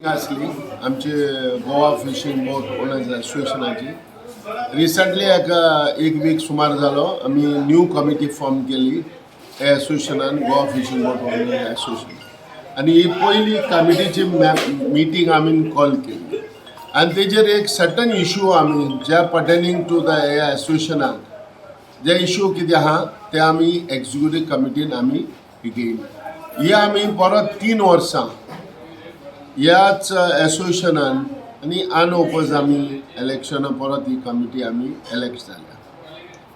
आसली आमची गोवा फिशींग बोट owners एसोसिएशनाची. Recently एक एक वीक सुमार जालो, आमी न्यू कमिटी फॉर्म केली एसोसिएशनान, गोवा फिशींग बोट ओनर्स एसोसिएशन. आनी ही पयली कमिटीची मिटींग आमी कॉल केली आनी तेजेर एक सर्टन इशू आमी जे पर्टेनिंग टू the एसोसिएशनाक जे इशू कितें आहा ते आमी एक्झिक्युटीव कमिटीन आमी घेयली. ही आमी परत 3 वर्सां ह्याच एसोसिएशनान आनी अनओपोज आमी इलेक्शनां परत ही कमिटी आमी एलेक्ट जाल्या.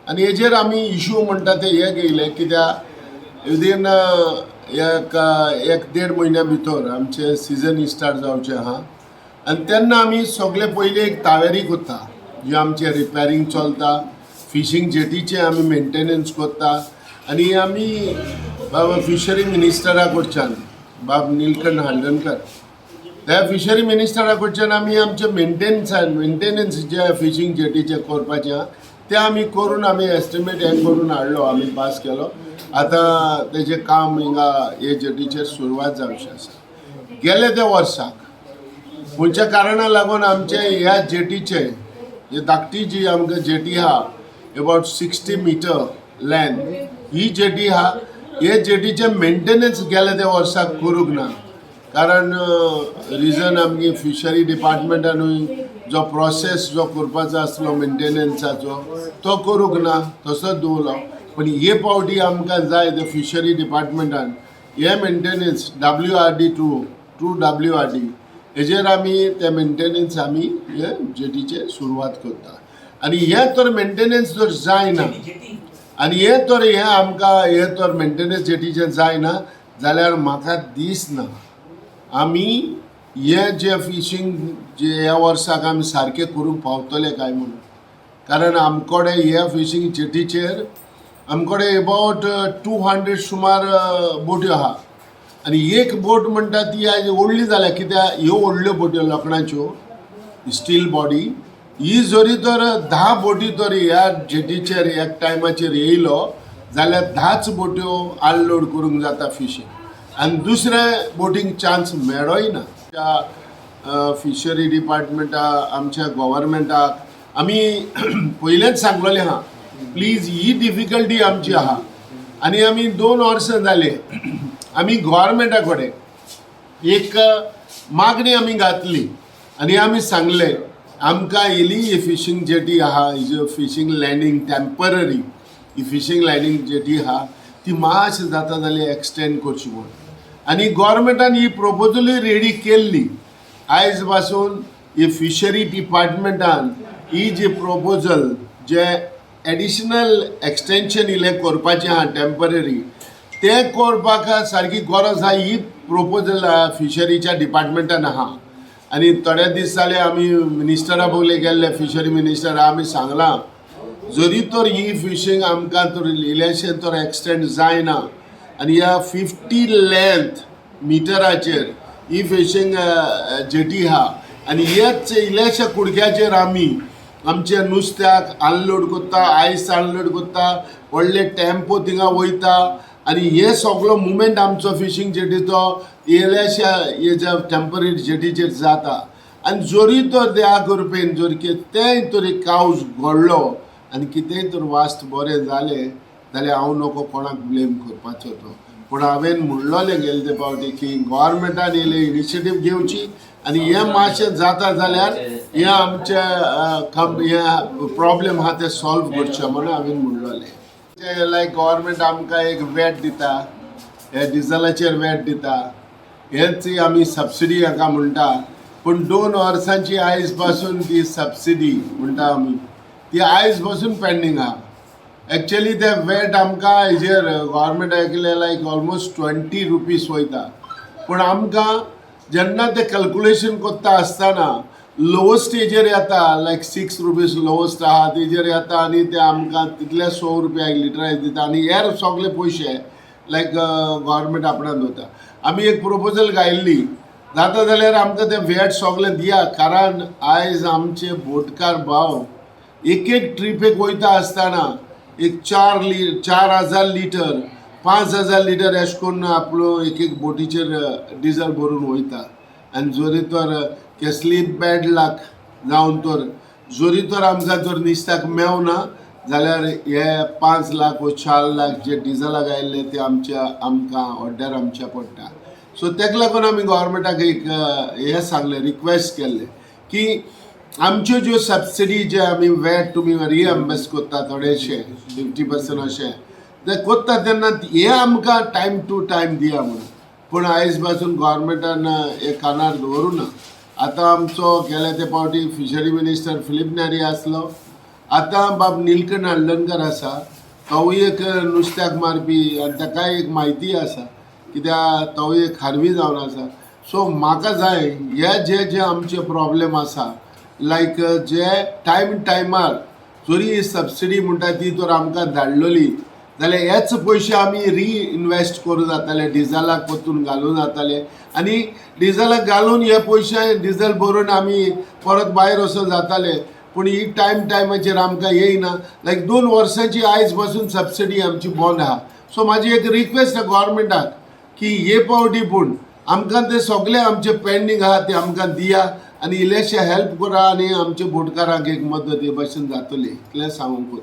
आनी हेजेर आमी इशू म्हणटा ते हे घेयले, कित्याक विदीन एक एक देड म्हयन्या भितर आमचें सिजन स्टार्ट जावचें आहा. आनी तेन्ना आमी सगळे पयलीं एक तावेरी करता, जी आमचें रिपेरींग चलता, फिशींग जेटीचें आमी मेंटेनन्स करता. आनी आमी बाबा फिशरी मिनिस्टरा कडच्यान, बाब निलकंठ हळदणकर, त्या फिशरी मिनिस्टरा कडच्यान आमी आमचें मेंटेनन्स जे फिशींग जेटीचें करपाचें आहा तें आमी करून, आमी एस्टिमेट हें करून हाडलो, आमी पास केलो. आतां तेजें काम हिंगा हे जेटीचेर सुरवात जावची आसा. गेले त्या वर्साक खंयच्या कारणा लागून आमचे ह्या जेटीचे, हे धाकटी जी आमकां जेटी आहा, अबाउट 60 मिटर लेंथ ही जेटी आहा, हे जेटीचे मेंटेनन्स गेले त्या वर्साक करूंक ना. कारण रिजन आमगे फिशरी डिपार्टमेंटानूय जो प्रोसेस जो करपाचो आसलो मेंटेनन्साचो तो करूंक ना, तसोच दवरलो. पण हे फावटी आमकां जाय ते फिशरी डिपार्टमेंटान हे maintenance WRD to WRD हेजेर आमी ते मेंटेनन्स आमी हे जेटीचे सुरवात करता. आनी हे तर मेंटेनन्स जर जायना आनी हे तर हे आमकां हे तर मेंटेनन्स जेटीचें जायना जाल्यार म्हाका दिसना आमी हे जे फिशींग जे ह्या वर्साक आमी सारकें करूंक पावतले काय म्हणून. कारण आमकोडे ह्या फिशींग जेटीचेर आमकोडे एबावट 200 सुमार बोट्यो आहा. आनी एक बोट म्हणटा ती आयज व्हडली जाल्या, कित्याक ह्यो व्हडल्यो बोट्यो लोखणाच्यो स्टील बॉडी ही जरी तर 10 बोटी तर ह्या जेटीचेर एक टायमाचेर येयलो जाल्यार 10च बोट्यो अनलोड करूंक जाता फिशींग आनी दुसरे बोटींक चान्स मेळोय ना. त्या फिशरी डिपार्टमेंटा, आमच्या गोवोरमेंटाक आमी पयलेंच सांगलेलें आहा, प्लीज ही डिफिकल्टी आमची आहा. आनी आमी 2 वर्सां जाले आमी गोवोरमेंटा कडेन एक मागणी आमी घातली आनी आमी सांगले, आमकां इली ही फिशींग जेटी आहा, ही जी फिशींग लँडींग टेम्पररी ही फिशींग लँडींग जेटी आहा ती मातशी जाता जाल्यार एक्सटेंड करची म्हूण. आनी गोवोरमेंटान ही प्रोपोजलूय रेडी केल्ली. आयज पासून ही फिशरी डिपार्टमेंटान ही जी प्रोपोजल जे एडिशनल एक्सटेंशन इल्लें करपाचें आहा टेम्पररी, तें करपाक सारकी गरज आहा. ही प्रोपोजल फिशरीच्या डिपार्टमेंटान आहा. आनी थोडे दीस जाले आमी मिनिस्टरा बगले गेल्ले, फिशरी मिनिस्टर, आमी सांगलां, जरी तर ही फिशींग आमकां तर इल्लेशें तर एक्सटेंड जायना आनी ह्या 50 लेंथ मिटराचेर ही फिशींग जेटी आहा आनी हेच इल्ल्याशा कुडक्याचेर आमी आमच्या नुस्त्याक अनलोड करता, आयस अनलोड करता, व्हडले टेम्पो थिंगा वयता आनी हे सगलो मुवमेंट आमचो फिशींग जेटीचो इल्ल्याशा हेज्या टेम्पररी जेटीचेर जाता. आनी जरी तर त्या कृपेन जर कितेंय तरी कावज घडलो आनी कितेंय तर वास्त बरें जालें जाल्यार हांव नको कोणाक ब्लेम करपाचो तो. पूण हांवें म्हणलोलें गेले ते फावटी की गोवोरमेंटान इल्लें इनिशिएटीव घेवची आनी हें मातशें जाता जाल्यार हें आमचें हें प्रॉब्लेम आहा तें सॉल्व करचें म्हणून हांवें म्हणलोलें. लायक गोवोरमेंट आमकां एक वॅट दिता, हे डिझलाचेर वॅट दिता, हेच आमी सबसिडी हाका म्हणटा. पूण 2 वर्सांची आयज पासून ती सबसिडी म्हणटा आमी ती आयज पासून पेंडींग आहा. एक्चुअली ते वॅट आमकां हेजेर गोवोरमेंट ऐकले लायक ऑलमोस्ट 20 रुपीज वयता, पूण आमकां जेन्ना ते कॅल्कुलेशन करता आसतना लोवस्ट हेजेर येता, लायक 6 रुपीज लोवस्ट आहा तेजेर येता आनी ते आमकां तितले 100 रुपया एक लिटराक दिता आनी हेर सगळे पयशे लायक गोवोरमेंट आपणान दवरता. आमी एक प्रोपोजल घायल्ली, जाता जाल्यार आमकां ते वॅट सगळें दिया, कारण आयज आमचे बोटकार भाव एक एक ट्रिपेक वयता आसतना एक 4000 लिटर, 5000 लिटर अशें करून आपलो एक एक बोटीचेर डिजल भरून वयता. आनी जरी तर केसली बॅड लक जावन तर जरी तर आमकां जर नुस्त्याक मेवना जाल्यार हे 5 लाख वो 4 लाख जे डिजलाक आयिल्ले ते आमच्या आमकां ऑर्डर आमच्या पडटा. सो तेका लागून आमी गोवोरमेंटाक एक हें सांगलें, रिक्वेस्ट केल्लें की आमच्यो ज्यो सबसिडी जे आमी वॅट तुमी रिएम्बर्स करता थोडेशे 50% अशें ते करता तेन्ना हे आमकां टायम टू टायम दिया म्हणून. पूण आयज पासून गोवोरमेंटान हे कानार दवरूं ना. आतां आमचो गेले ते फावटी फिशरी मिनिस्टर फिलीप नेरी आसलो, आतां बाब निलकंठ हळदणकर आसा. तोवूय एक नुस्त्याक मारपी आनी ताकाय एक म्हायती आसा, कित्याक तोवूय एक खारवी जावन आसा. सो म्हाका जाय हे जे जे आमचे प्रॉब्लेम आसा, लायक जे टायम टायमार जरी सबसिडी म्हणटा ती तर आमकां धाडलेली जाल्यार हेच पयशे आमी रिइनवेस्ट करूं जाताले, डिजलाक परतून घालूं जाताले आनी डिजलाक घालून हे पयशे डिजल भरून आमी परत भायर वचोन जाताले. पूण ही टायम टायमाचेर आमकां येयना. लायक 2 वर्सांची आयज पासून सबसिडी आमची बंद आहा. सो म्हाजी एक रिक्वेस्ट आहा गोवोरमेंटाक की हे फावटी पूण आमकां ते सगळे आमचे पेंडींग आहा ते आमकां दिया आनी इल्लेशे हेल्प करा आनी आमच्या बोटकारांक एक मदत हे भशेन जातली, इतलें सांगूंक.